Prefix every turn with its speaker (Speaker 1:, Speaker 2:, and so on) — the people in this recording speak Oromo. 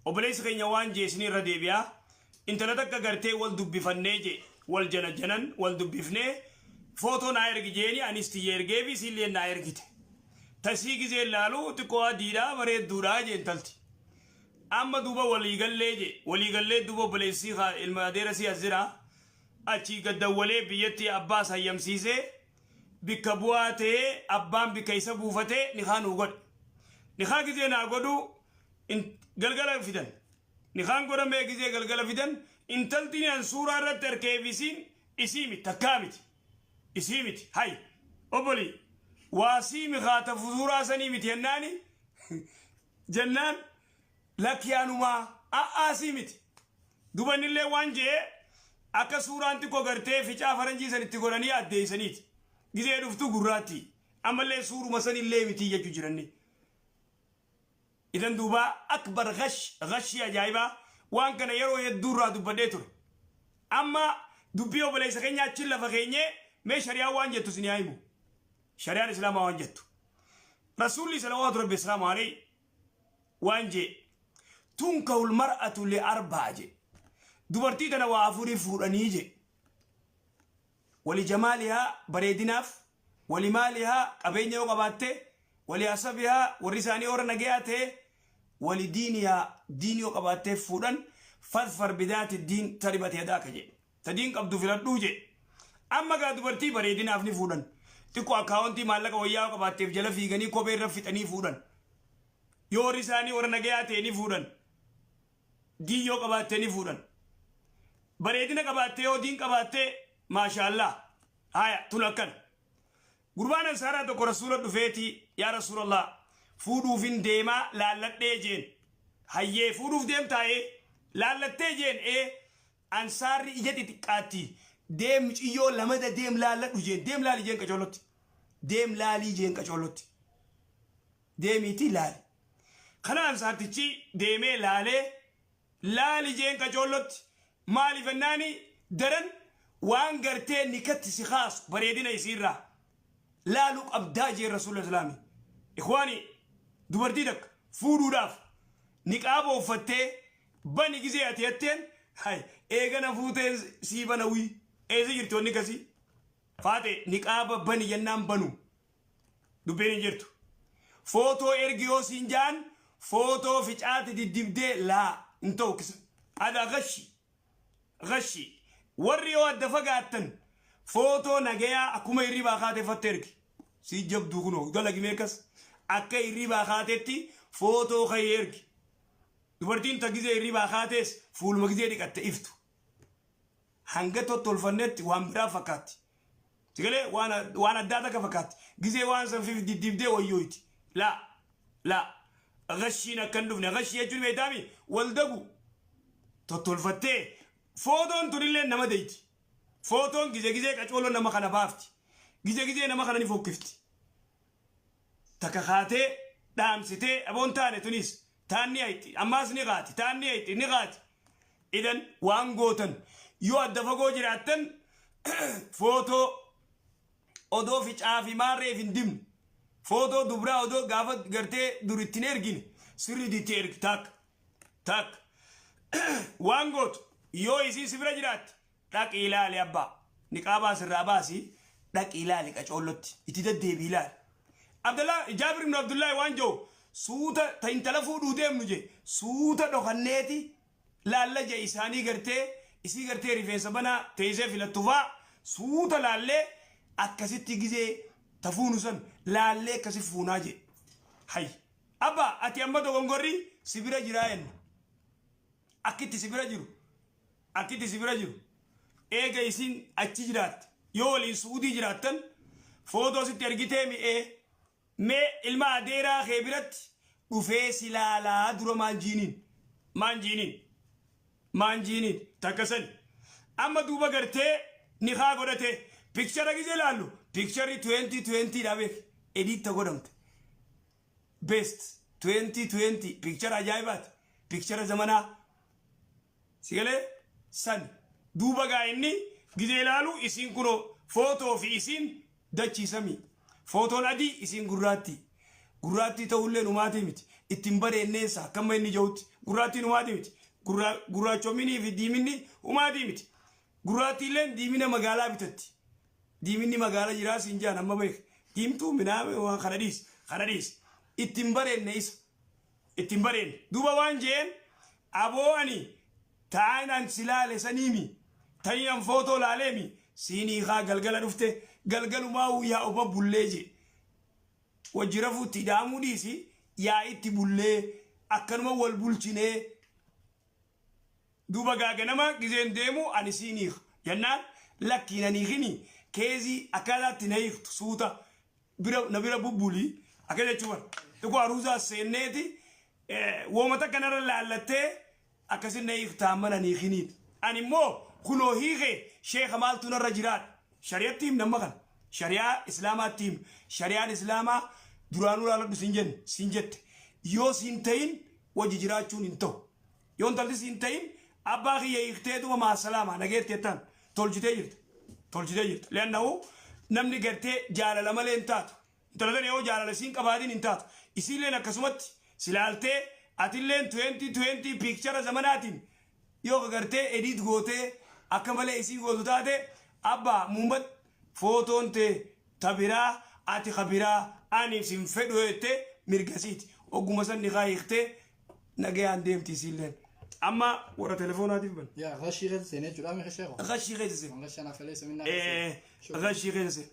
Speaker 1: Obboleessi keenya waan jee isin irra deebi'a. Intala takka gartee wal dubbifannee jee, wal janajanan wal dubbifnee, footoo naa ergi jeeni, anis tiyya ergeefi, isiillee naa ergite. Tasii gizee laalu xiqqoo adiidha, bareedduudha jee intalti. Amma duuba waliigallee jee, waliigallee duuba obboleessi ilma adeera si as jira. Achii gaddawwalee biyyatti abbaas hayyamsiisee, bikka bu'aa ta'ee abbaan bikka isa buufatee nikaa nuu godhe. Nikaa gizee naa godhu galgala fidan. Nikaan godhamee gizee galgala fidan, intalti an suuraa irratti arkeef isiin isii miti, takkaa miti. Isii miti. Hay obboli, waa sii mikaata suuraa sanii miti jennaani, jennaan lakki anumaa a'aa sii miti. Duba innillee waan jee, akka suuraan xiqqoo gartee ficaa faranjii san itti godhanii addeessaniiti. Gizee dhuftu gurraatti. Ammallee suuruma sanillee miti jechuu jiranni. Idan duuba akbar gash gashii ajaa'ibaa. Waan kana yeroo hedduu irraa dubbadhee ture. Amma dubbii obboleessa keenya achiin lafa keenyee, mee shari'aan waan jettu isin haa himu. Shari'aan Islaamaa waan jettu. Rasuulli salawaatu rabbi islaamu alayhi waan jee, tunkahul mar'atu li arba'a jee. Dubartii tana waa afurii fuudhanii jee. Wali jamaalihaa, bareedinaaf, wali maalihaa, qabeenya yoo qabaatte, wali hasabihaa, warri isaanii warra nagayaa ta'e, wali diinihaa, diin yoo qabaattee fuudhan. Fadfar bidaati diin taribati yadaaka jee. Ta diin qabdu filadhuu jee. Amma gaa dubartii bareedinaaf ni fuudhan. Xiqqoo akkaawwantii maallaqa wayyaa yoo qabaatteef jala fiiganii kophee irra fixanii fuudhan. Yoo warri isaanii warra nagayaa ta'e ni fuudhan. Diin yoo qabaatte ni fuudhan. Bareedina qabaatte, yoo diin qabaatte, maashaallah. Haya, tun akkana. Gurbaan ansaaraa tokko Rasuula dhufeeti, "Yaa Rasuulallah, fuudhuufin deemaa, laalladhee," jeen. "Hayyee, fuudhuuf deemtaa? Ee." "Laallattee?" jeen. "Ee." Ansaarri ija xixiqqaatti. "Deem, ciyyoo lamada deem laalladhu," jeen. "Deem laali," jeen qacoolotti. "Deem laalii," jeen qacoolotti. "Deemiitii laali." Kana ansaartichi deemee laalee, "Laali," jeen qacoollotti. Maaliif jennaani, daran waan gartee nikatti si kaasu bareedina isiirraa laaluu qabdaa jeen Rasuula Islaamii. Ikhwaani, dubartii takka fuudhuudhaaf niqaaba uffattee bani gizee ati jetteen, hay eegana fuuteen sii bana, wii eessa jirti wanni kasii faate? Niqaaba bani jennaan banu dubbiin hin jirtu. Footoo ergi yoo siin jaan, footoo ficaati diddibdee laa hin ta'u kisa. Ada gashi gashi. Warri yoo adda fagaattan, footoo nagayaa akkuma hirribaa kaatee fatte ergi. Sii jabduu kunoo dalagi meekas akka hirribaa kaatetti footoo ka'ee ergi. Dubartiin ta gizee hirribaa kaatees fuuluma gizee dhiqatte iftu. Hanga tottolfannetti waan biraa fakkaatti. Sigalee waan addaa takka fakkaatti. Gizee waan san fif diddibdee wayyooyti. Laa laa, gashiin akka hin dhufne. Gashii jechuun beektaami, wal dagu. Tottolfattee footoon tunillee nama deeyti. Footoon gizee gizee qacooloo nama kana baafti. Gizee gizee nama kana ni fokkifti. Takka kaatee dhaamsitee aboon taane tunis taan ni hayxi, ammaas ni kaati, taan ni hayxi, ni kaati. Idan waan gootan, yoo adda fagoo jiraattan, footoo odoo ficaa fi maarreef hin dibne, footoo dubraa odoo gaafa gartee dur ittiin ergine sirriitti itti ergi. Takka takka waan gootu, yoo isiin si bira jiraatte, dhaqi ilaali abbaa. Niqaabaa sirraa baasi, dhaqi ilaali qacoollotti, itti deddeebi ilaali. Abdallah Jaabir ibn Abdullahi waan jiru, suuta ta intala fuudhuu deemnu je, suuta dhokanneeti laalla je. Isaanii gartee isii gartee rifeensa banaa teessee filattu faa suuta laallee, akkasitti gizee ta fuunu san laallee akkasi fuunaa je. Hay abba, ati amma dogongorri si bira jiraa jenna. Akkitti si bira jiru, akkitti si bira jiru, eega isin achi jiraatte, yoo waliin Suudii jiraattan, footoo sitti ergitee mi'ee, mee ilma adeeraa kee biratti dhufee si laalaa dura maan jiiniin, maan jiiniin, maan jiiniin? Takka sani. Amma duuba gartee nikaa godhate, picture gizee laallu, picture 2020 dha beek, edit ta godhamte, best 2020 picture ajaa'ibaati, picture zamanaa sigalee san. Duuba gaa inni gizee ilaalu, isiin kunoo footoo fi isiin dachiisamii, footoon adii, isiin gurraattii. Gurraattii ta'ullee numaatii miti. Ittiin bareenneensa akkamma inni jirutti gurraattiin humaatii miti. Gurraachominii fi diiminni humaatii miti. Gurraattiilleen diimina magaalaa bitatti. Diiminni magaalaa jiraa siin jaan amma beek. Diimtuu minaame waan kana dhiis kana dhiis. Ittiin bareenne isa. Ittiin bareenne. Duuba waan jeen aboo ani ta'an an si laale saniimi. Tanii an footoo laaleemi. Siinii haa galgala dhufte galgalumaa yaa uma bullee jee. Wajji rafuutti hidhaamuu dhiisi yaa itti bullee akkanuma wal bulchinee. Duuba gaaganama gizeen deemu ani siin hiika jennaan lakkii nan hiikini keezii akkaataatti na hiiktu suuta bira na bira bubbuli akka jechuu bara. Xiqqoo aruuzaa seenneeti wooma takka narra laallattee akkasin na hiiktaa amma nan hiikiniin. Ani immoo kunoo hiikee sheeka maaltu narra jiraadha. Shari'atti himna amma kana. Shari'aa Islaamaatti himna. Shari'aan Islaamaa duraanuu laaladhu sin jenne sin jette. Yoo siin ta'in wajji jiraachuun hin ta'u. Yoo intalti siin ta'in abbaa kiyya hiikteetuma maasalaama nageetti jettaan tolchitee jirta. Tolchitee jirta. Leannahu namni gartee jaalala malee hin taatu. Intala tana yoo jaalala isiin qabaatiin hin taatu. Isiilleen akkasumatti silaaltee atilleen 2020 picture zamanaatiin yoo gartee edit gootee akka malee isii gootu taate abbaa muummat footoon tee ta biraa ati ka biraa ani sin fedhu jettee mirgasiiti. Ogguma san nikaa hiiktee nagayaan deemti isiilleen. Amma warra telefoonaatiif ban.
Speaker 2: Yaa gashii keessa seenee jechuudha mi sheekoo.
Speaker 1: Gashii keessa seen.
Speaker 2: غش انا فليس منا.
Speaker 1: Gashii keessa seen.